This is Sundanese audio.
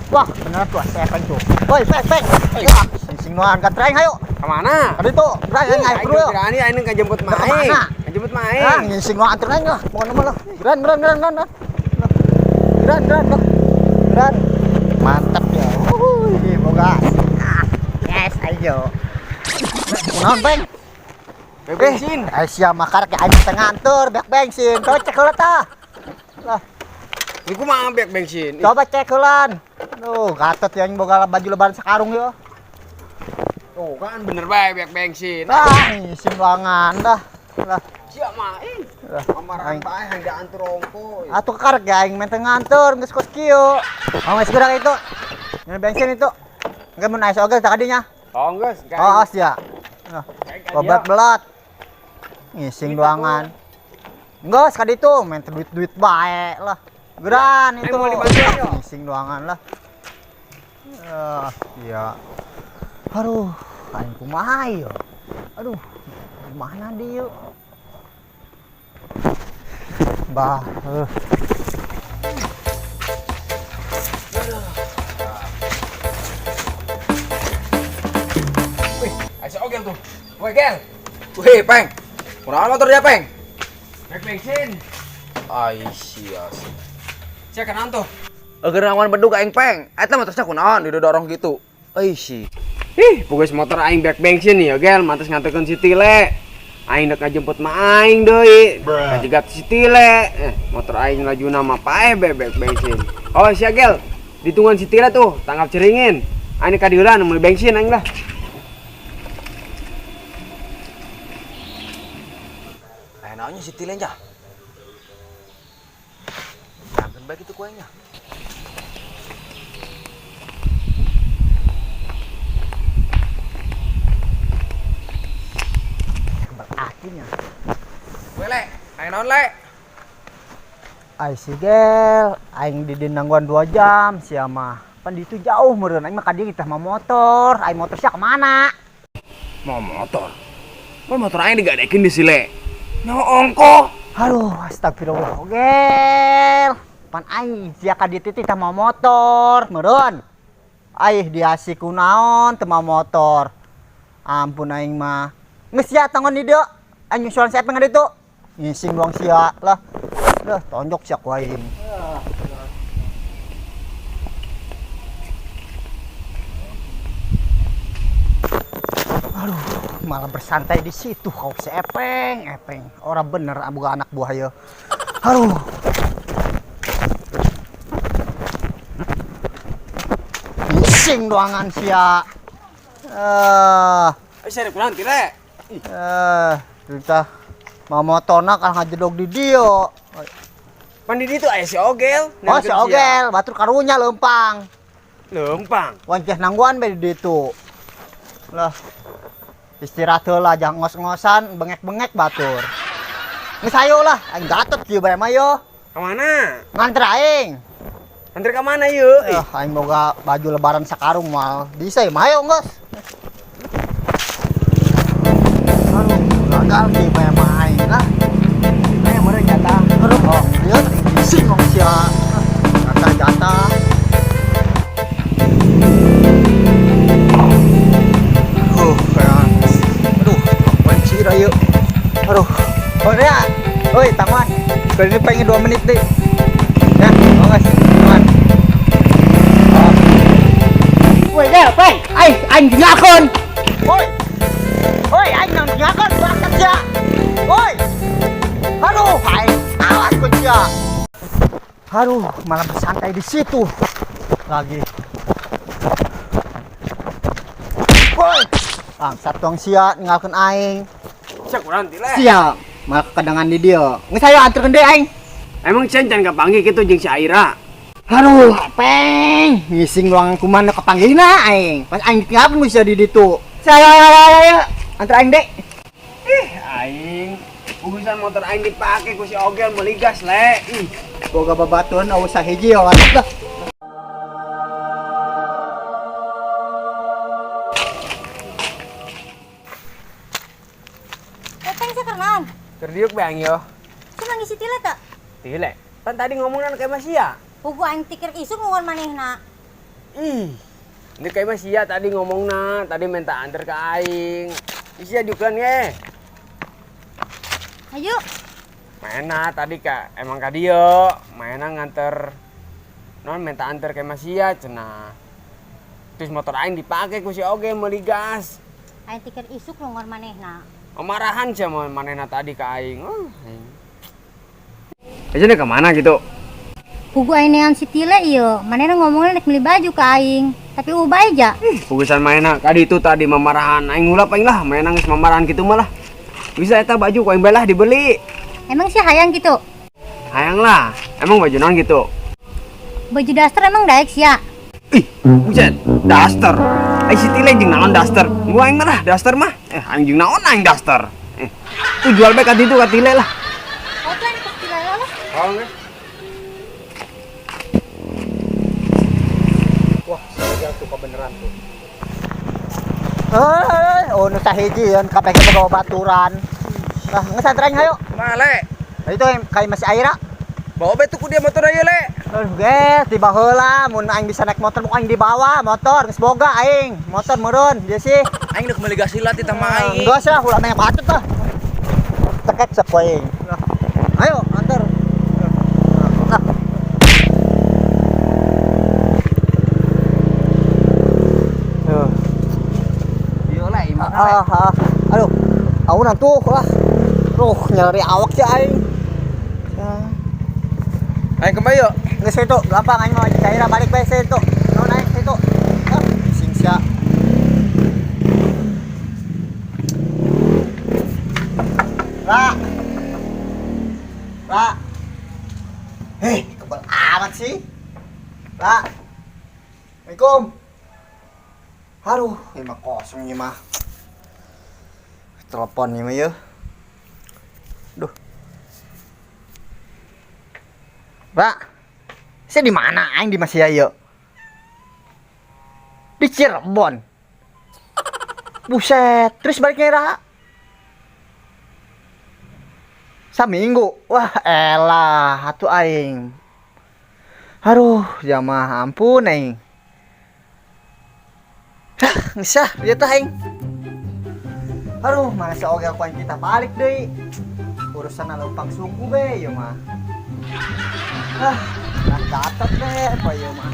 Wah, bener tuh si Epeng tuh. Woi, Peng, Peng. Wah, sing nuan kan aing hayo. Kemana? Tadi tuh, geran aing aing perlu. Aing aing ngajemput Ke maing. mana? Ngajemput maing. Ah, ngising nuan anter aing lah. Pokoknya mah lah. Geran, geran, geran, geran. Geran, geran, geran. Geran. Mantap ya. Wuih, boga. Ah, yes, ayo. Kunaon, Peng? Bek bensin. Eh, sia makar ke aing teh ngantur, bek bensin. Coba cek heula tah. Lah, Iku mah bek bensin. coba cek heulan. Duh, gatot yang boga baju lebaran sakarung yo. Tuh kan bener bae bek bensin. Ah, ngising ruangan dah. Lah, Sia mah ih. lah. Kamaran Aing. bae hayang diantur ongko. Atuh karek ya aing meh teu ngantur geus kos kieu. Oh, geus gerak itu. Nyeun bensin itu. Engke mun aya oge tah kadinya. Oh, geus. Oh, awas ya. Nah, obat belat. Ngising ruangan. Geus ka ditu main teu duit-duit bae lah. Geran itu. Aing mau dibantuin, yo. Ngising ruangan lah. Ah, iya. Aduh, aing kumaha yo. Aduh, mana dia? Bah, eh. Wih, aya si Ogel tuh. Woi, Gel. Wih, Peng. Kunaon motor dia, Peng? Bek bensin. Ai sia. Sia kenaon tuh? Eugeun rawan bedug aing, Peng. Eta motor sia kunaon didorong gitu. Ai si. Ih, pokoknya motor aing bek bensin nih ya, Gel. Mantes nganterkeun si Tile. Aing dek ngajemput ma aing deui. Kajegat si Tile. Motor aing lajuna mah paeh bebek bensin. Oh, sia Gel. Ditungguan si Tile tuh, tangkap ceringin. Aing ka dieu meuli bensin aing lah. Eh, naonnya si Tile nya? Jangan baik itu kuenya. Berartinya. Weh, Le. Aing naon, Le? Ai si Gel, aing di nangguan 2 jam sia mah. Pan ditu jauh meureun aing mah ka dieu teh mah motor, aing motor sia kemana? Mau motor. Mau motor aing digadekeun di si Le. Nyawa ongko. Aduh, astagfirullah. Gel. Pan aing sia ka dieu teh teh mah motor meureun. Aih diasi kunaon teu mah motor. Ampun aing mah. Geus sia tangon di dieu. Aing nyusulan si Epeng ka ditu. Ngising doang sia lah. Lah, tonjok sia ku aing. Aduh, malah bersantai di situ kau si Epeng, Epeng. Orang bener boga anak buah ya. Aduh. Ngising doangan sia. Eh, sia kunaon Tile? Kita mau motona kan ngajedog di dio. Pan di ditu aya si Ogel. Oh, si Ogel, batur karunya leumpang. Leumpang. Wanceh nangguan be di ditu. Lah. Istirahat heula jangan ngos-ngosan, bengek-bengek batur. Geus hayo lah, aing gatot kieu bae mah yo. Ka mana? Nganter aing. Nganter ka mana yeuh? Eh, aing boga baju lebaran sakarung moal. Bisa ya, mah hayo geus. Aduh, gagal kieu bae mah aing lah. Ayo meureun jatah. Aduh, oh, ieu bising wong sia. Jatah-jatah. Kayak aduh, kunci dah yuk. Aduh. Oh, ya. Oi, tangan. Kali ini pengen 2 menit deh. Ya, oh guys, tangan. Oh. Woi, Del, peng. Aing, aing ngakon. Woi. Woi, aing nang ngakon bangsat sia. Woi. Aduh, aing awas kunci ya. Aduh, malah bersantai di situ lagi. Woi. Bangsat tuang sia ninggalkeun aing. Sia kurang tile. Sia, malah kedangan di dia. Geus hayo anterkeun deui aing. Emang sia can kapanggih kitu jeung si Aira. Aduh, peng, ngising doang kumaha kapanggihna aing. Pas aing tinggalkeun geus di ditu. Sia, ayo, ayo, ayo, ayo. Anter aing deui. Ih, aing. Urusan motor aing dipake ku si Ogel meuli gas, Le. Ih, boga babatuan eueuh sahiji yo lah. Peng sia kernaon? Keur diuk bae aing yo. Sia manggih si Tile teu? Tile. Pan tadi ngomongna kayak Mas sia. Pugu aing tikir isuk ngungon manehna. Ih. Ini kayak mah sia tadi ngomongna, tadi minta anter ke aing. Ih, sia diukeun ge. Ayo. Mana tadi kak emang ka dieu, mana nganter non minta anter ke Mas sia cenah. Terus motor aing dipake ku si oge meuli gas. Aing tikir isuk longor manehna. Marahan sih sama manehna tadi ke aing. Oh, aing. Aja ke mana gitu? Pugu aing nean si Tile ieu, manehna ngomongna rek meuli baju ka aing, tapi ubah aja. Ih, pugusan manehna kadi itu tadi mamarahan aing ngulap aing lah, manehna geus mamarahan kitu mah lah. Bisa eta baju ku aing bae lah dibeli. Emang sih hayang gitu? Hayang lah. Emang baju naon gitu? Baju daster emang daek sia. Ih, buset, daster. Ai si Tile jeung naon daster? Gua aing mah lah daster mah. Aing jeung naon aing daster. Tuh jual bae ka ditu ka Tile lah. Oh, tuh aing ka Tile lah. Oh, geus. Wah, saya tuh kebenaran tuh. Oh, nu sahiji yeun kabeh ge boga baturan. Lah, geus antar aing hayo. Mah le. Nah, itu yang kayak masih air. Bawa bae tuh ku dia motor aja le. Aduh, guys, di baheula mun aing bisa naik motor aing dibawa motor geus boga aing. Motor meureun dia sih. Aing deuk meuli gas heula ti tah mah aing. Geus lah, ulah banyak patut lah. Tekek sok aing. Ayo, antar. Nah. Tuh. Ieu le, imah le. Ah, ah. Aduh, aunan tuh lah. Tuh, nyari awak sih aing. Aing kembali yuk. Geus itu, gampang aing mah caira balik bae situ. Naon aing situ. Ah, sing sia. Ra. Ra. Kebel amat sih. Ra. Assalamualaikum. Aduh, ini mah kosong ini mah. Telepon ini mah ya. Duh. Ra. Saya di mana aing di Masih Ayo? Di Cirebon. Buset, terus baliknya Ra. Saminggu. Wah, elah, atuh aing. Aduh, jamaah ampun aing. Hah, geus ah, ieu tah aing. Aduh, mana si oge ku aing kita balik deui. Urusan leumpang suku be ieu mah. Ah, nah gatot deh apa ieu mah.